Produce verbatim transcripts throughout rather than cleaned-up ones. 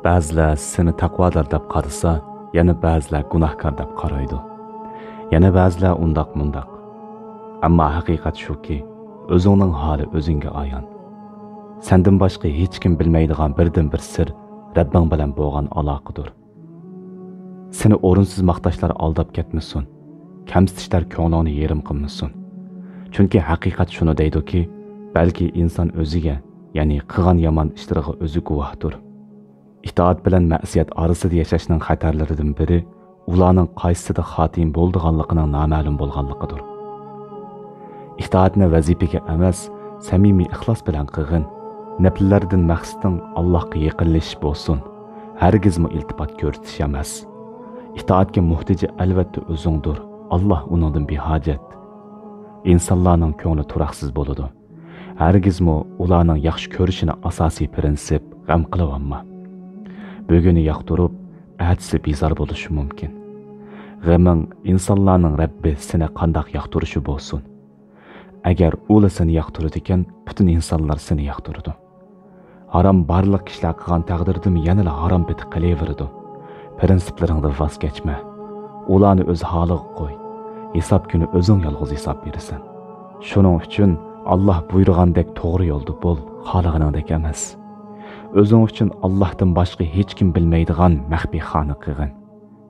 بەزىلەر سېنى تەقۋادار دەپ قارىسا، يەنە بەزىلەر گۇناھكار دەپ قارايدۇ. يەنە بەزىلەر ئۇنداق مۇنداق. ئەمما ھەقىقەت شۇكى، ئۆزۈڭنىڭ ھالى ئۆزۈڭگە ئايان. سەندىن باشقا ھېچكىم بىلمەيدىغان بىردىنبىر سىر رەببىڭ بىلەن بولغان ئالاقىدۇر. سېنى ئورۇنسىز ماختاشلار ئالداپ كەتمىسۇن، كەمسىتىشلەر كۆڭلۈڭنى يېرىم قىلمىسۇن. چۈنكى ھەقىقەت شۇنى دەيدۇكى، بەلكى ئىنسان ئۆزىگە، يەنى قىلغان يامان ئىشلىرىغا ئۆزى گۇۋاھدۇر. ئىتائەت بىلەن مەسىيەت ئارىسىدا ياشاشنىڭ خەتەرلىرىدىن بىرى، ئۇلارنىڭ قايسىسىدا خاتىمە بولىدىغانلىقىنىڭ نامەلۇم بولغانلىقىدۇر. ئىتائەتنى ۋەزىپىگە ئەمەس، سەمىمىي ئىخلاس بىلەن قىلغىن. نەپلىلەردىن مەقسىتىڭ ئاللاھقا يېقىنلىشىش بولسۇن، ھەرگىزمۇ ئىلتىپات كۆرسىتىش ئەمەس. ئىتائەتكە موھتىجى ئەلۋەتتە ئۆزۈڭدۇر، ئاللاھ ئۇنىڭدىن بىھاجەت. ئىنسانلارنىڭ كۆڭلى تۇراقسىز بولىدۇ. ھەرگىزمۇ ئۇلارنىڭ ياخشى كۆرۈشىنى ئاساسىي پىرىنسىپ، غەم قىلىۋالما. بۈگۈنى ياقتۇرۇپ، ئەتىسى بىزار بولۇشى مۇمكىن. غېمىڭ ئىنسانلارنىڭ رەببى سېنى قانداق ياقتۇرۇشى بولسۇن. ئەگەر ئۇلا سېنى ياقتۇرىدىكەن، پۈتۈن ئىنسانلار سېنى ياقتۇرىدۇ. ھارام بارلىق كىشىلەر قىلغان تەقدىردىمۇ يەنىلا ھارام پېتى قېلىۋېرىدۇ. پىرىنسىپلىرىڭدىن ۋاز كەچمە. ئۇلارنى ئۆز ھالىغا قوي. ھېساب كۈنى ئۆزۈڭ يالغۇز ھېساب بېرىسەن. شۇنىڭ ئۈچۈن ئاللاھ بۇيرۇغاندەك توغرا يولدا بول، خالىغىنىڭدەك ئەمەس. ئۆزۈڭ ئۈچۈن ئاللاھتىن باشقا ھېچكىم بىلمەيدىغان مەخپىي خانا قىلغىن.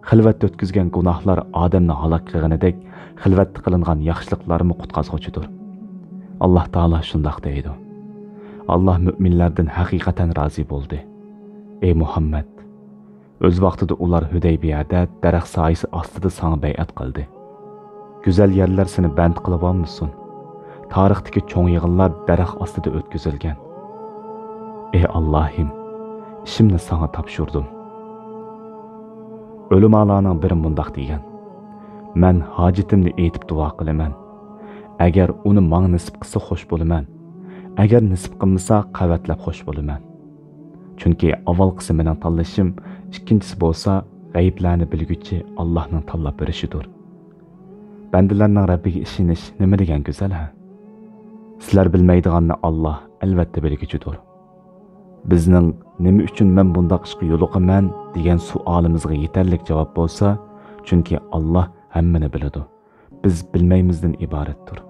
خىلۋەتتە ئۆتكۈزگەن گۇناھلار ئادەمنى ھالاك قىلغىنىدەك، خىلۋەتتە قىلىنغان ياخشىلىقلارمۇ قۇتقازغۇچىدۇر. ئاللاھ تائالا شۇنداق دەيدۇ. ئاللاھ مۆمىنلەردىن ھەقىقەتەن رازى بولدى. ئەي مۇھەممەد! ئۆز ۋاقتىدا ئۇلار ھۈدەيبىيەدە دەرەخ سايىسى ئاستىدا ساڭا بەيئەت قىلدى. گۈزەل يەرلەر سېنى بەند قىلىۋالمىسۇن. تارىختىكى چوڭ يىغىنلار دەرەخ ئاستىدا ئۆتكۈزۈلگەن. ئەي ئاللاھىم، ئىشىمنى ساڭا تاپشۇردۇم. ئۆلىمالارنىڭ بىرى مۇنداق دېگەن: مەن ھاجىتىمنى ئېيتىپ دۇئا قىلىمەن. ئەگەر ئۇنى ماڭا نېسىپ قىلسا خوش بولىمەن. ئەگەر نېسىپ قىلمىسا قەۋەتلەپ خوش بولىمەن. چۈنكى ئاۋۋالقىسى مېنىڭ تاللىشىم، ئىككىنچىسى بولسا غەيىبلەرنى بىلگۈچى ئاللاھنىڭ تاللاپ بېرىشىدۇر. بەندىلەرنىڭ رەببىگە ئىشىنىش نېمە دېگەن گۈزەل ھە! سىلەر بىلمەيدىغاننى ئاللاھ ئەلۋەتتە بىلگۈچىدۇر. بىزنىڭ نېمە ئۈچۈن مەن بۇنداق ئىشقا يولۇقىمەن دېگەن سوئالىمىزغا يېتەرلىك جاۋاب بولسا، چۈنكى ئاللاھ ھەممىنى بىلىدۇ. بىز بىلمەيمىزدىن ئىبارەتتۇر.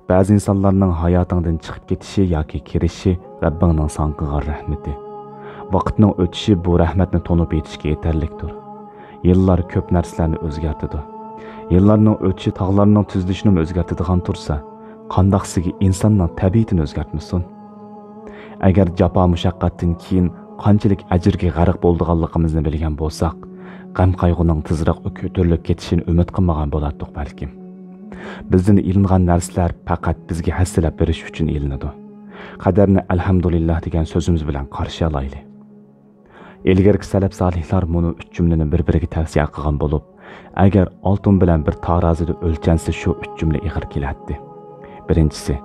بەزى ئىنسانلارنىڭ ھاياتىڭدىن چىقىپ كېتىشى ياكى كىرىشى رەببىڭنىڭ ساڭا قىلغان رەھمىتى. ۋاقىتنىڭ ئۆتۈشى بۇ رەھمەتنى تونۇپ يېتىشكە يېتەرلىكتۇر. يىللار كۆپ نەرسىلەرنى ئۆزگەرتىدۇ. يىللارنىڭ ئۆتۈشى تاغلارنىڭ تۈزۈلۈشىنىمۇ ئۆزگەرتىدىغان تۇرسا، قانداقسىگە ئىنساننىڭ تەبىئىتىنى ئۆزگەرتمىسۇن؟ ئەگەر جاپا مۇشەققەتتىن كېيىن قانچىلىك ئەجىرگە غەرق بولىدىغانلىقىمىزنى بىلگەن بولساق، غەم قايغۇنىڭ تېزراق كۆتۈرۈلۈپ كېتىشىنى ئۈمىد قىلمىغان بولاتتۇق بەلكىم. بىزدىن ئېلىنغان نەرسىلەر پەقەت بىزگە ھەسسىلەپ بېرىش ئۈچۈن ئېلىنىدۇ. قەدەرنى ئەلھەمدۇلىللاھ دېگەن سۆزىمىز بىلەن قارشى ئالايلى. ئىلگىرىكى سەلەپ سالىھلار مۇنۇ ئۈچ جۈملىنى بىر-بىرىگە تەۋسىيە قىلغان بولۇپ، ئەگەر ئالتۇن بىلەن بىر تارازىدا ئۆلچەنسە شۇ ئۈچ جۈملە ئېغىر كېلەتتى. بىرىنچىسى،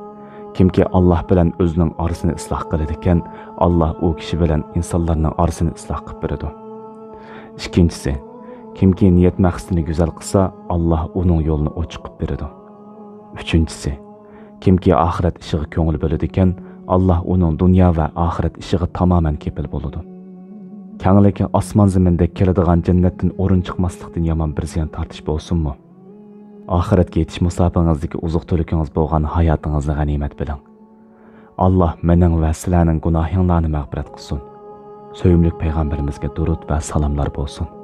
كىمكى ئاللاھ بىلەن ئۆزىنىڭ ئارىسىنى ئىسلاھ قىلىدىكەن، ئاللاھ ئۇ كىشى بىلەن ئىنسانلارنىڭ ئارىسىنى ئىسلاھ قىلىپ بېرىدۇ. ئىككىنچىسى، كىمكى نىيەت مەقسىتىنى گۈزەل قىلسا، ئاللاھ ئۇنىڭ يولىنى ئوچۇق قىلىپ بېرىدۇ. ئۈچىنچىسى، كىمكى ئاخىرەت ئىشىغا كۆڭۈل بۆلىدىكەن، ئاللاھ ئۇنىڭ دۇنيا ۋە ئاخىرەت ئىشىغا تامامەن كېپىل بولىدۇ. كەڭلىكى ئاسمان زېمىندەك كېلىدىغان جەننەتتىن ئورۇن چىقماسلىقتىن يامان بىر زىيان تارتىش بولسۇنمۇ؟ ئاخىرەتكە يېتىش مۇساپىڭىزدىكى ئوزۇق-تۈلۈكىڭىز بولغان ھاياتىڭىزنى غەنىيمەت بىلىڭ. ئاللاھ مېنىڭ ۋە سىلەرنىڭ گۇناھىڭلارنى مەغپىرەت قىلسۇن. سۆيۈملۈك پەيغەمبىرىمىزگە دۇرۇت ۋە سالاملار بولسۇن.